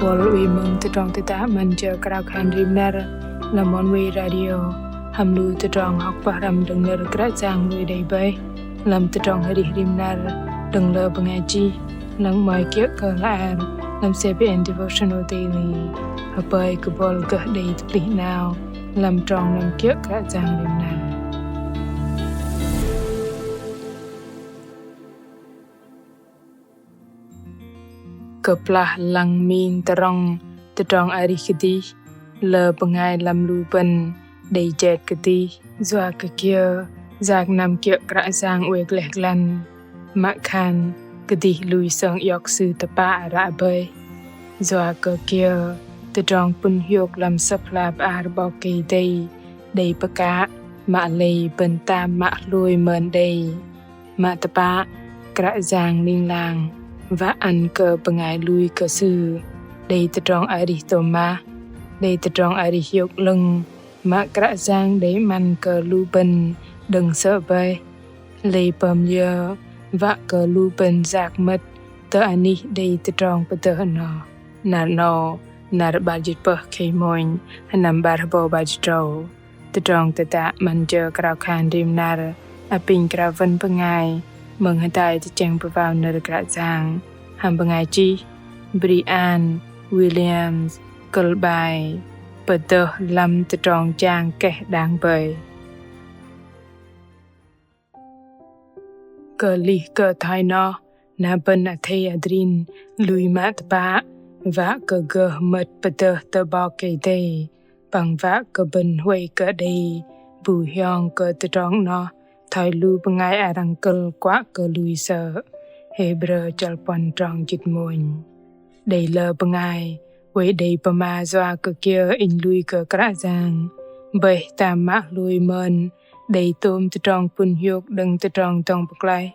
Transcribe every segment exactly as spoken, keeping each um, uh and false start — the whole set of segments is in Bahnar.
Buăl ui mơ̆ng tơdrong tơdă 'Măn Jơ Krao Khan Rim Năr lăm Oneway Radio, hăm lu tơdrong hŏk pơhrăm đơ̆ng nơ̆r Kră Yang lui đei bơih lăm tơdrong arih rim năr đơ̆ng lơ bơngai chih, lăng 'mơ̆i kiơ̆ kơ hla bơar lăm CBN Devotional Daily. Hơpơi kơ buăl gơh đei tơplih 'nao lăm trong năm kiơ̆ Kră Yang rim năr. Kơplah lăng ming tơrŏng tơdrong arih kơdih, lơ bơngai lăm lu bơ̆n đei jet kơdih. Yua kơ kiơ yak năm kiơ̆ Kră Yang oei gleh glăn, mă khan kơdih lui sơng iŏk Sư tơpă ră bơih. Yua kơ kiơ tơdrong pŭn hiôk lăm Sơ̆p hla bơar 'Bok Kei-Dei đei pơkă, mă lei bơ̆n tam mă hlôi mơn đei. Mă tơpă, Kră Yang ling lang wă ăn kơ bơngai lui kơ Sư đei tơdrong arih tôm mah, đei tơdrong arih hiôk 'lơ̆ng, mă Kră Yang đei 'măn kơ lu bơ̆n đơ̆ng sơ̆ bơih. Lei pơm liơ wă kơ lu bơ̆n yak mơ̆t tơ anih đei tơdrong pơdơh noh. Năr 'nâu, năr 'bar jĭt pơh khei mônh, sơnăm 'bar hơbâu 'bar jĭt tơdrâu. Tơdrong tơdă 'Măn Jơ Krao Khan Rim Năr apinh krao wơ̆n bơngai mơ̆ng hơdai tơchĕng pơwao nơ̆r Kră Yang hăm bơngai chih Brian Williams, kơ̆l 'bai: Pơdơh lăm tơdrong jang keh đang bơih. Kơlih kơ thoi noh, na bơ̆n athei adrin lui mă tơpă, wă kơ gơh mơ̆t pơdơh tơ 'Bok Kei-Dei, păng wă kơ bơ̆n huay kơ đei bu hiong kơ tơdrong noh thoi lu bơngai arăng kơ̆l kuă kơ lui sơ̆. Hêbrơ chăl puăn trong jĭt mônh. Đei lơ bơngai oei đei pơma yua kơ kiơ inh lui kơ Kră Yang bơih tam mă hlôi mơn đei tôm tơdrong pŭn hiôk đơ̆ng tơdrong dŏng pơklaih.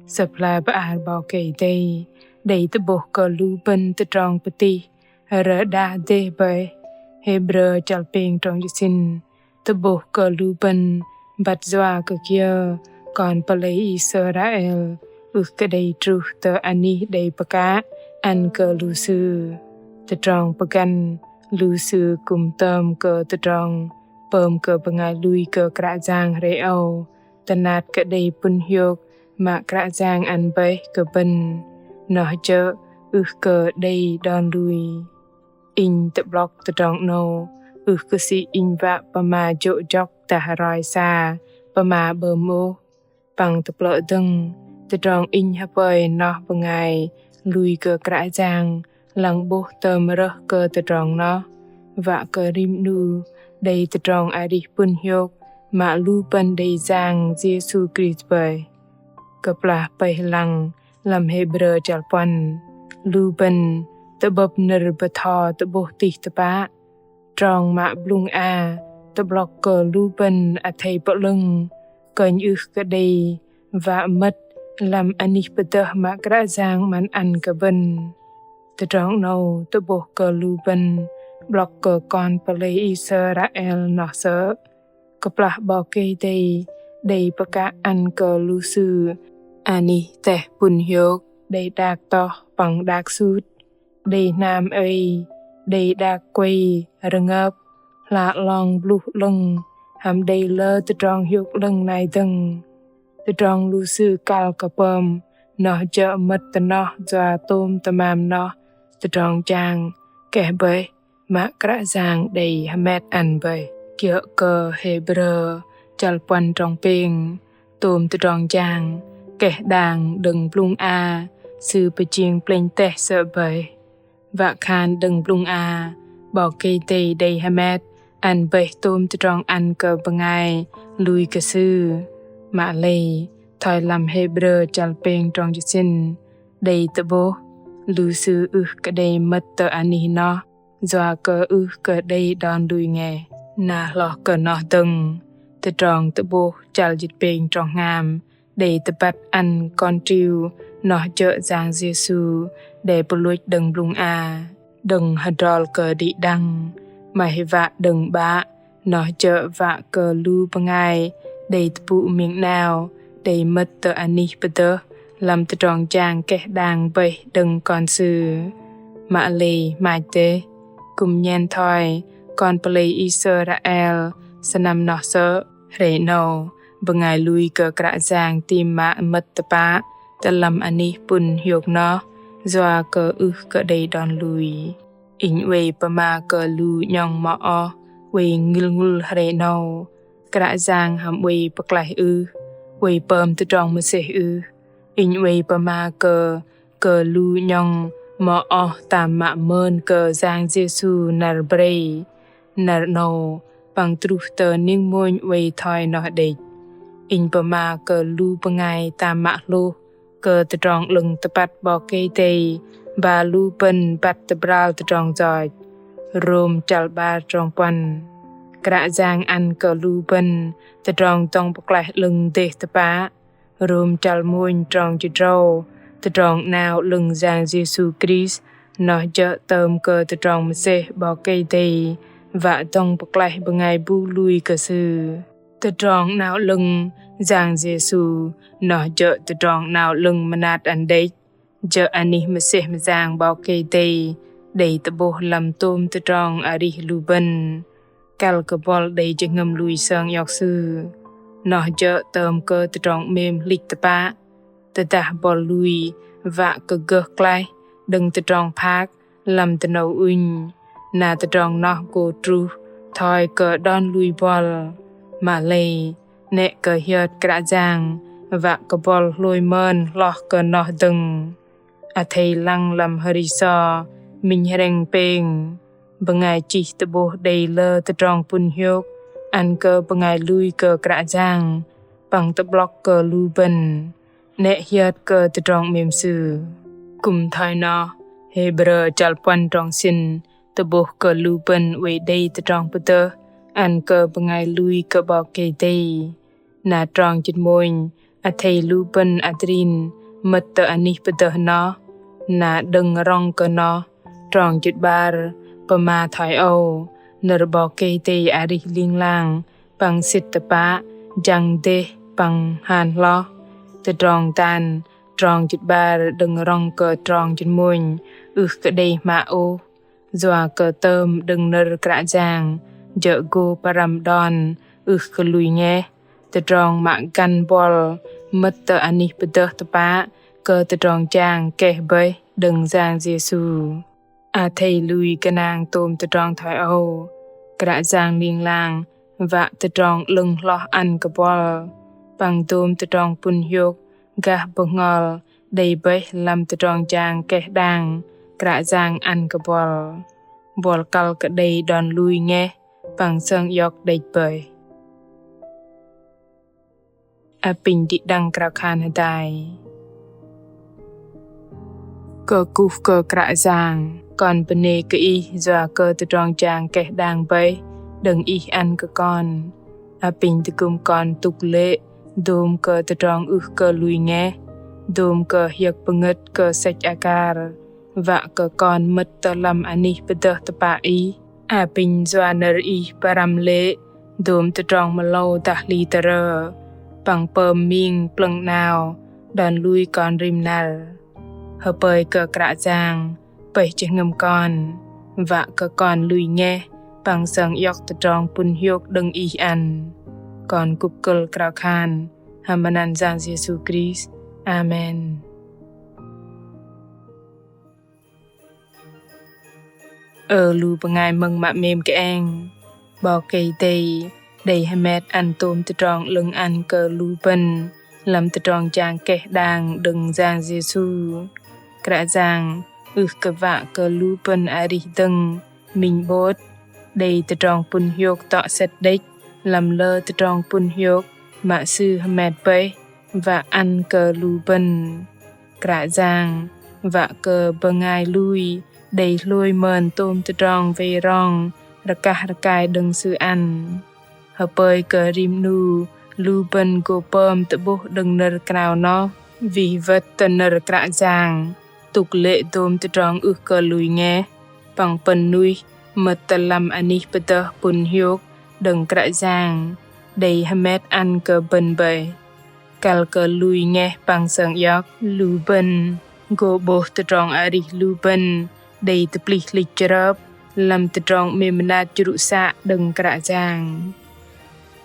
Sơ̆p hla bơar 'Bok Kei-Dei đei tơ'bôh kơ lu bơ̆n tơdrong pơtih rơđah dêh bơih. Hêbrơ chăl pêng trong jĭt sĭn. Tơ'bôh kơ lu bơ̆n băt yua kơ kiơ kon pơlei Israel ưh kơ đei truh tơ anih đei pơkă ăn kơ lu sư. Tơdrong pơgăn lu sư kư̆m tơm kơ tơdrong pơm kơ bơngai lui kơ Kră Yang hrei âu tơnat kơ đei pŭn hiôk mă Kră Yang ăn bơih kơ bơ̆n, noh jơ̆ ưh kơ đei đon lui. Inh tơ'blŏk tơdrong 'nâu ưh kơ sĭ inh wă pơma jô̆ jŏk dah roi sa pơma 'bơm ôh. Păng tơplơ̆ dơ̆ng, tơdrong inh hơpơi noh bơngai lui kơ Kră Yang lăng 'bôh tơm rơh kơ tơdrong noh, wă kơ rim 'nu đei tơdrong arih pŭn hiôk mă lu bơ̆n đei Yang Yêsu Krist bơih. Kơplah pơih lăng lăm Hêbrơ chăl puăn, lu bơ̆n tơ'bơ̆p nơ̆r bơtho tơ'bôh tih tơpă. Trong mă blŭng a tơ'blŏk kơ lu bơ̆n athei pơ'lơ̆ng kơnh ưh kơ đei wă mơ̆t lăm anih pơdơh mă Kră Yang 'măn ăn kơ bơ̆n. Tơdrong 'nâu tơ'bôh kơ lu bơ̆n 'blŏk kơ kon pơlei Israel noh sơ̆. Kơplah 'Bok Kei-Dei đei pơkă ăn kơ lu sư anih teh pŭn hiôk, đei đak toh păng đak sut, đei hnam ei, đei đak kuei rơngơp, hla 'long bluh 'lơ̆ng, hăm đei lơ tơdrong hiôk 'lơ̆ng nai dơ̆ng. Tơdrong lu sư kăl kơ pơm noh jơ̆ mơ̆t tơ noh yua tôm tơmam noh tơdrong jang keh bơih mă Kră Yang đei hơmet ăn bơih. Kiơ̆ kơ Hêbrơ chăl puăn trong pêng, tôm tơdrong jang keh đang đơ̆ng blŭng a sư pơjing plĕnh teh sơ̆ bơih. Wă khan đơ̆ng blŭng a 'Bok Kei-Dei đei hơmet ăn bơih tôm tơdrong ăn kơ bơngai lui kơ Sư. Mă lei thoi lăm Hêbrơ chăl pêng trong jĭt sĭn đei tơ'bôh, lu sư ưh kơ đei mơ̆t tơ anih noh yua kơ ưh kơ đei đon lui ngeh. Na hloh kơ noh dơ̆ng, tơdrong tơ'bôh chăl jĭt pêng trong hngam đei tơbăt ăn Kon Triu noh jơ̆ Yang Yêsu đe pơlôch đơ̆ng blŭng a, đơ̆ng hơdrol kơ đĭ đăng, mă hei wă đơ̆ng 'Bă noh jơ̆ wă kơ lu bơngai đei tơpŭ ming 'nao đei mơ̆t tơ anih pơdơh lăm tơdrong jang keh đang bơih đơ̆ng Kon Sư. Mă lei hmach dêh, kư̆m nhen thoi kon pơlei Israel sơnăm noh sơ̆, hrei 'nâu bơngai lui kơ Kră Yang tam mă mơ̆t tơpă tơ lăm anih pŭn hiôk noh, yua kơ ưh kơ đei đon lui. Inh oei pơma kơ lu 'nhŏng mơ'oh oei ngŭl ngŭl hrei 'nâu, Kră Yang hăm oei pơklaih ưh, oei pơm tơdrong mơsêh ưh. Inh oei pơma kơ, kơ lu 'nhŏng mơ'oh tam mă mơn kơ Yang Yêsu năr brei, năr 'nâu, păng truh tơ ning mônh oei thoi noh đĕch. Inh pơma kơ lu bơngai tam mă hlôh kơ tơdrong 'lơ̆ng tơpăt 'Bok Kei-Dei ba lu bơ̆n băt tơbral tơdrong yoch. Rôm chăl 'bar trong puăn. Kră Yang ăn kơ lu bơ̆n tơdrong dŏng pơklaih 'lơ̆ng dêh tơpă. Rôm chăl mônh trong jĭt tơdrâu. Tơdrong 'nao 'lơ̆ng Yang Yêsu Krist noh jơ̆ tơm kơ tơdrong mơsêh 'Bok Kei-Dei wă dŏng pơklaih bơngai bu lui kơ Sư. Tơdrong 'nao 'lơ̆ng Yang Yêsu noh jơ̆ tơdrong 'nao 'lơ̆ng mơnat ăn đĕch, jơ̆ anih mơsêh mơyang 'Bok Kei-Dei đei tơ'bôh lăm tôm tơdrong arih lu bơ̆n. Kăl kơ buăl đei jơhngơ̆m lui sơng iŏk Sư, noh jơ̆ tơm kơ tơdrong 'mêm hlĭch tơpă. Tơdah buăl lui wă kơ gơh klaih đơ̆ng tơdrong phak lăm dơnâu ŭnh, na tơdrong noh gô truh thoi kơ đon lui buăl. Mă lei, 'nĕ kơ hiơt Kră Yang wă kơ buăl hlôi mơn hloh kơ noh dơ̆ng. Athei lăng lăm hri sô minh hrĕng pêng, bơngai chih tơ'bôh đei lơ tơdrong pŭn hiôk ăn kơ bơngai lui kơ Kră Yang păng tơ'blŏk kơ lu bơ̆n 'nĕ hiơt kơ tơdrong 'mêm Sư. Kư̆m thoi noh, Hêbrơ chăl puăn trong sĭn tơ'bôh kơ lu bơ̆n oei đei tơdrong pơdơh ăn kơ bơngai lui kơ 'Bok Kei-Dei. Na trong jĭt mônh, athei lu bơ̆n adrin mơ̆t tơ anih pơdơh noh, na đơ̆ng rŏng kơ noh. Trong jĭt 'bar pơma thoi âu: Nơ̆r 'Bok Kei-Dei arih ling lang păng sĭt tơpă, jăng dêh păng han hloh. Tơdrong dan trong jĭt 'bar đơ̆ng rŏng kơ trong jĭt mônh ưh kơ đei hmă ôh. Yua kơ tơm đơ̆ng nơ̆r Kră Yang jơ̆ gô pơrăm đon ưh kơ lui ngeh. Tơdrong mă găn buăl mơ̆t tơ anih pơdơh tơpă kơ tơdrong jang keh bơih đơ̆ng Yang Yêsu. Athei lui gơnang tôm tơdrong thoi âu. Kră Yang ling lang wă tơdrong 'lơ̆ng hloh ăn kơ buăl, păng dôm tơdrong pŭn hiôk gah bơhngol đei bơih lăm tơdrong jang keh đang Kră Yang ăn kơ buăl. Buăl kăl kơ đei đon lui ngeh păng sơng iŏk đĕch bơih. Apinh đĭ đăng krao khan hơdai. Kơkuh kơ Kră Yang, kon bơnê kơ Ih yua kơ tơdrong jang keh đang bơih đơ̆ng Ih ăn kơ kon. Apinh tơgŭm kon tŭk lê̆ dôm kơ tơdrong ưh kơ lui ngeh, dôm kơ hiơ̆k pơngơ̆t kơ sĕch akar, wă kơ kon mơ̆t tơ lăm anih pơdơh tơpă Ih. Apinh yua nơ̆r Ih pơrăm lê̆ dôm tơdrong mơlâu dah hli tơrơ, păng pơm ming plơ̆ng 'nao đon lui kon rim năr. Hơpơi kơ Kră Yang pơih jơhngơ̆m kon, wă kơ kon lui ngeh păng sơng iŏk tơdrong pŭn hiôk đơ̆ng Ih ăn. Kon kŭp kơ̆l krao khan hăm măt anăn Yang Yêsu Krist. Amen. Ơ lu bơngai mơ̆ng mă 'mêm kơeng, 'Bok Kei-Dei đei hơmet ăn tôm tơdrong 'lơ̆ng ăn kơ lu bơ̆n lăm tơdrong jang keh đang đơ̆ng Yang Yêsu. Kră Yang ưh kơ wă kơ lu bơ̆n arih dơ̆ng minh 'bôt, đei tơdrong pŭn hiôk tŏ sĕt đĕch lăm lơ tơdrong pŭn hiôk mă Sư hơmet bơih wă ăn kơ lu bơ̆n. Kră Yang wă kơ bơngai lui đei hlôi mơn tôm tơdrong wei rong rơkah rơkai đơ̆ng Sư ăn. Hơpơi kơ rim 'nu lu bơ̆n gô pơm tơ'bôh đơ̆ng nơ̆r krao noh, wih wơ̆t tơ nơ̆r Kră Yang, tŭk lê̆ dôm tơdrong ưh kơ lui ngeh, păng pơ̆n nuih mơ̆t tơ lăm anih pơdơh pŭn hiôk đơ̆ng Kră Yang đei hơmet ăn kơ bơ̆n bơih. Kăl kơ lui ngeh păng sơng iŏk, lu bơ̆n gô 'bôh tơdrong arih lu bơ̆n đei tơplih hlĭch chrơp lăm tơdrong 'mêm mơnat jrŭ să đơ̆ng Kră Yang.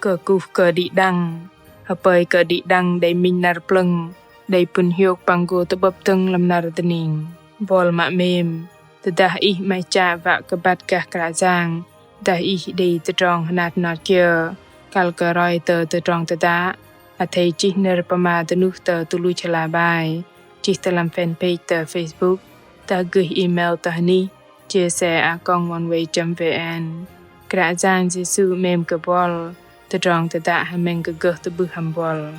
Kơkuh kơ đĭ đăng, hơpơi kơ đĭ đăng đei minh năr plơ̆ng, đei pŭn hiôk păng gô tơ'bơ̆p dơ̆ng lăm năr dơning. Buăl mă 'mêm, tơdah ih 'maih chă wă kơ băt gah Kră Yang, dah ih đei tơdrong hơnat hơnot kiơ, kăl kơ roi tơ tơdrong tơdă, athei chih nơ̆r pơma dơnuh tơ tơluch hla bơar, chih tơ lăm fanpage tơ Facebook, dah gơih email tơ hơnih chia sẻ a còng oneway chấm vn. Kră Yang Yêsu 'mêm kơ buăl, tơdrong tơdă hơmĕng kơ gơh tơ'bưh hăm buăl.